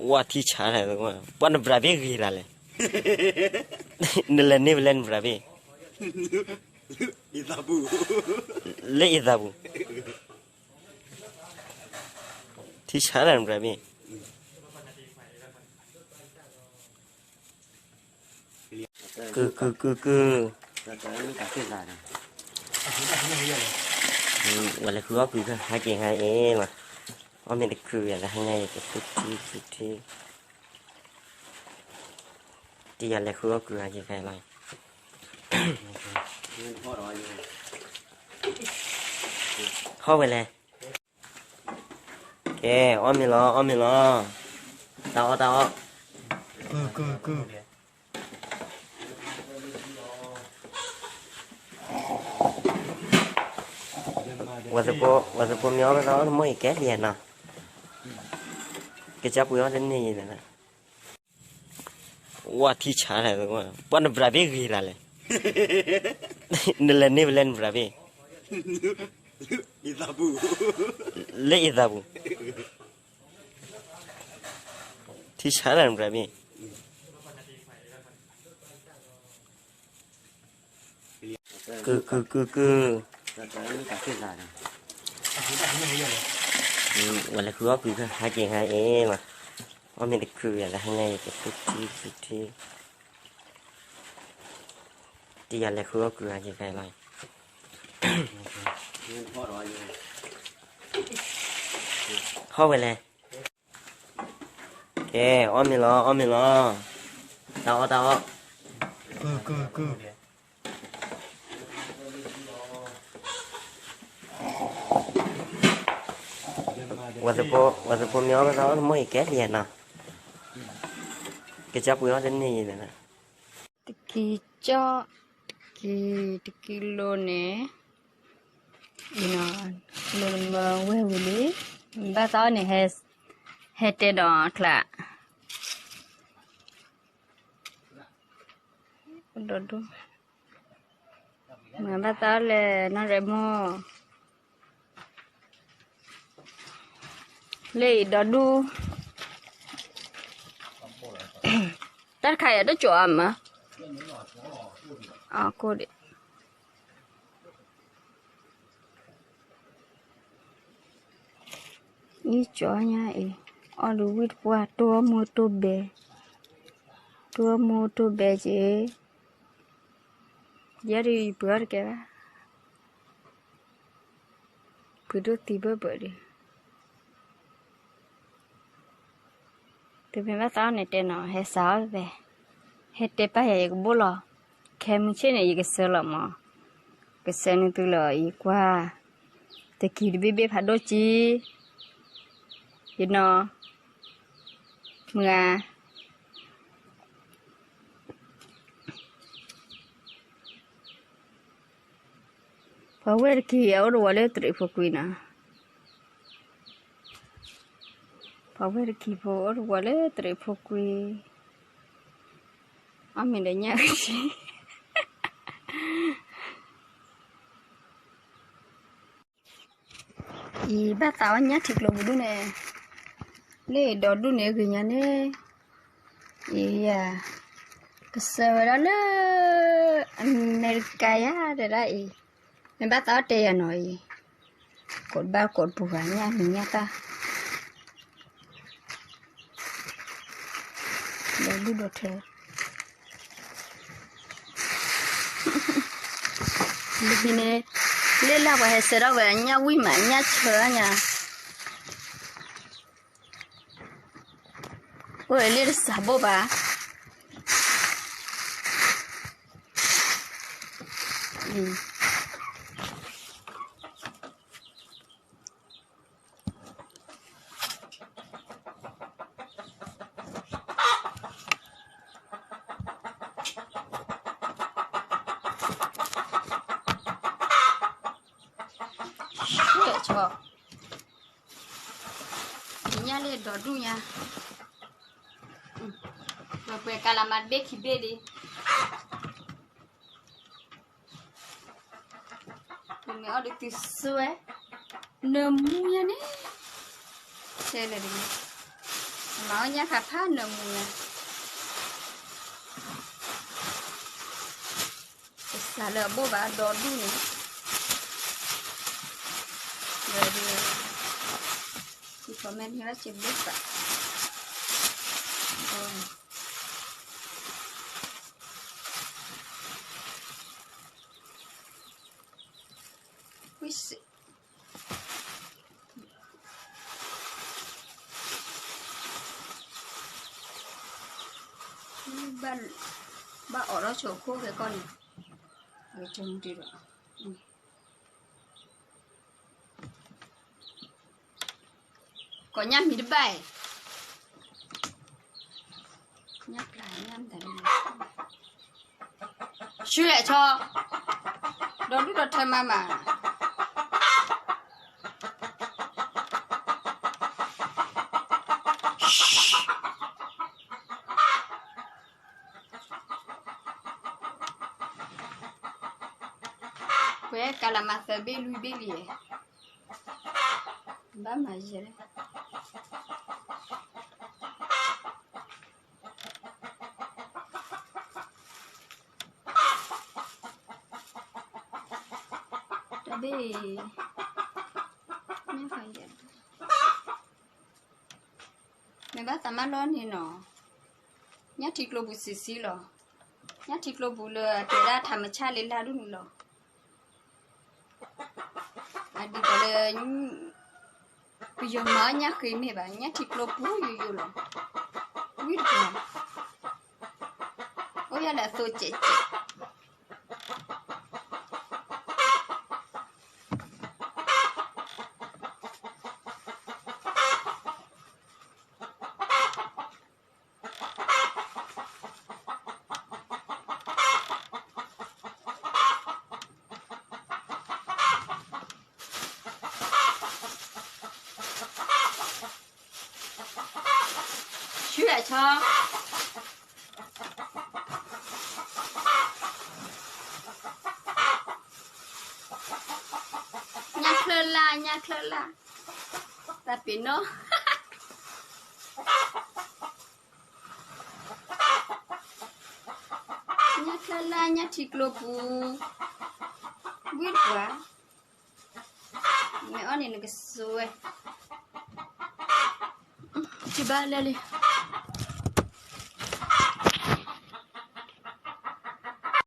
ဝါထံဆါတၢ်, ပှၤနဘြၤဘ့ၣ်ဂ့ၤတၢ်လဲၣ်, နလဲၤန့ၢ်ဝဲလဲၣ်နဘြၤဘ့ၣ်, လၢအံၤသးပူၤ, ထံဆါတၢ်နဘြၤဘ့ၣ်, ကုၢ်ကုၢ်ကုၢ်ကုၢ်, ဝဲလဲၤဃုအီၣ်ကုၢ်ဟဲက့ၤဟဲအ့ၣ်လီၤ, အီၣ်မ့ၢ်တကုၢ်ယၤလၢဟဲညါအံၤတထံၣ်တထံၣ်, တယၤလဲၤဃုအီၣ်ကုၢ်ဟဲက့ၤဟဲလီၤ, ဟီၣ်ဝဲလဲၣ် ကဲ, အီၣ်မ့ၤလီၤ, အီၣ်မ့ၤလီၤ, တၢ်အီၣ်တၢ်အီၣ်, ဝဲသကိးမ့ၢ်အီၣ်ဘၣ်တၢ်အီၣ်တမိၢ်အံၤကဲလံနီၤ, ကစၢ်ပှ့ၤအီၣ်တန့ၢ်ယဲန့ၣ်, ဝါထံဆါတၢ်, ပှၤနဘြၤဘ့ၣ်ဂ့ၤတၢ်လဲၣ်, နလဲၤန့ၢ်ဝဲလဲၣ်နဘြၤဘ့ၣ်, လၢအံၤသးပူၤ, ထံဆါတၢ်နဘြၤဘ့ၣ်, ကုၢ်ကုၢ်ကုၢ်ကုၢ်, ဝဲလဲၤဃုအီၣ်ကုၢ်ဟဲက့ၤဟဲအ့ၣ်လီၤ, အီၣ်မ့ၢ်တကုၢ်ယၤလၢဟဲညါအံၤတထံၣ်တထံၣ်, တယၤလဲၤဃုအီၣ်ကုၢ်ဟဲက့ၤဟဲလီၤ, ဟီၣ်ဝဲလဲၣ် ကဲ, အီၣ်မ့ၤလီၤ, အီၣ်မ့ၤလီၤ, တၢ်အီၣ်တၢ်အီၣ်, ဝဲသကိးမ့ၢ်အီၣ်ဘၣ်တၢ်အီၣ်တမိၢ်အံၤကဲလံနီၤ, ကစၢ်ပှ့ၤအီၣ်တန့ၢ်ယဲန့ၣ်, တကံၢ်ကၠီၣ်, တကံၢ်, တကံၢ်လိန့ၣ်, လိန့ၣ်မ့ၢ်ဝဲဝံၤလံ, ဘၣ်သးအီၣ်န့ၣ်, ဟဲတဲဒီးချါ, ဒီးဒူၣ်, မ့ၢ်ဘၣ်သးအီၣ်လဲၣ်နီၢ်ရဲၣ်မိၢ်, လၢအံၤဒီးဒူၣ်, တၢ်တခါအံၤတကၠီအမး, အကိၣ်ဒံး အံၤကၠီညါအံၤ, အီၣ်ဒုးဝံၣ်တပှၢ် တိၢ်အီၣ်မူတိၢ်ဘဲ, တိၢ်အီၣ်မူတိၢ်ဘဲက့ၤ, ယဲဒုးယပှ့ၤအီၣ်တကဲဘၣ်, ပှ့ၤဒိၣ်သံဘၢၣ်ဘၢၣ်ဒံး တမ့ၢ်ဘၣ်သးအီၣ်န့ၣ်တဲနီၤ, ဟဲစးအီၣ်ဖဲ, ဟဲတဲပၢ်ယၤယကဘိၣ်လီၤ, ခဲမုၢ်ဆ့ၣ်န့ၣ် ယကစၢလီၤမး, ကစၢနုာ်သုလီၤ ယကွၢ်, တကံၢ်တဘ့ၣ်ဘ့ၣ်ဖးဒိၣ်ကံ, ယနီၤ, မုၢ်ဂၤ ပှၤဝဲၢ်တကံၢ်အအိၣ်တဝီလၢတရံးဖိကွံာ်နီၤ, ပှၤဝဲၢ်တကံၢ်ဖိအိၣ်တဝီလၢတရံးဖိကွံာ်, အီၣ်မ့ၤဒီးညၣ်အုၣ်ဆံ အံၤဘၣ်သးအီၣ်ညၣ်ထံကျိပူၤဒူၣ်န့ၣ်, လၢအံၤဒီးဒူၣ်န့ၣ်ဂ့ၤညါန့ၣ်, အံၤယၤ, ကစၢဝဲဒၣ်လၢ အမဲရကၤယၤ တဲဒၣ်အံၤ, မ့ၢ်ဘၣ်သးအီၣ်တဲယၤနီၤအံၤ, ကိးဘၣ်ကိးတပူၤဂၤညၣ်မံၤညၣ်တၢ် ဒီးဒူၣ်ဒီးထၢ လၢန့ၣ်, လၢလၢပှၤဟဲဆှၢထီၣ်ဝဲညၣ်ဝံၣ်မးညၣ်ဆၢညါ, အိၣ်လၢတစးဘိၣ်ဘၣ်.ညၣ်လၢဒီးဒူၣ်ညါ, ပှဲၤပှဲၤကလးမၤတဘ့ၣ်ခံဘ့ၣ်လံ. ပမ့ၢ်အီၣ်ဒီးသုစွဲ, နၢမူညါန့ၣ်, တဲလဲၣ်တဂ့ၤ. မၤအီၣ်ညၣ်ခါဖးနၢမူညါ, ကစးလၢအဘိၣ်ဘၣ်ဒီဒူၣ်န့ၣ်, ဒီးဒ်, ထံဖီမဲာ်န့ၣ်လၢစ့ဘိၣ်ဘၣ်, ဝံၣ်စ့ၢ် ဘၣ်အီၣ်ထီၣ်ဆိးခိၣ်ဖဲကီၢ်န့ၣ်, အကတမူတ့ၢ်ဒီး, ကိးညၣ်မံၤတဘၣ်အံၤ, ညၣ်ပျၢ်ညၣ်မတၤန့ၣ်, ဆှၢအဆီ, ဒီဒူၣ်ဒီထၢမၤမး ပှဲၤကလးမၤသၢဘ့ၣ်လွံၢ်ဘ့ၣ်လံ, ဘၣ်မၤယဲလဲၣ်, တဘ့ၣ်, မ့ၢ်ဘၣ်သးမၤလီၤန့ၣ်နီၤ, ညၣ်ထံကျိပူၤဆံးဆံးလီၤ, ညၣ်ထံကျိပူၤလၢအတဲဒၣ်ထးမဆၣ်လၢလၢ်ဒိၣ်န့ၣ်လီၤ, အဒ်သိးလၢ ပယီၤမၤအီၣ်ညၣ်ဃ့မ့ၢ်ဘၣ်, ညၣ်ထံကျိပူၤယိယိလီၤ, ဝံၣ်တပှၤ, အိၣ်ယၤလၢအသိစဲးစဲး ဆှၢအဆီ, ညၣ်ချၢလၢ် ညၣ်ချၢလၢ်, တၢ်ပ့ၤနီၣ်, ညၣ်ချၢလၢ် ညၣ်ထံကျိပူၤ, ဝံၣ်တပှၤ, မ့ၢ်အီၣ်န့ၣ်နကစူးဝဲ, ထံၣ်ဘၣ်လၢလံ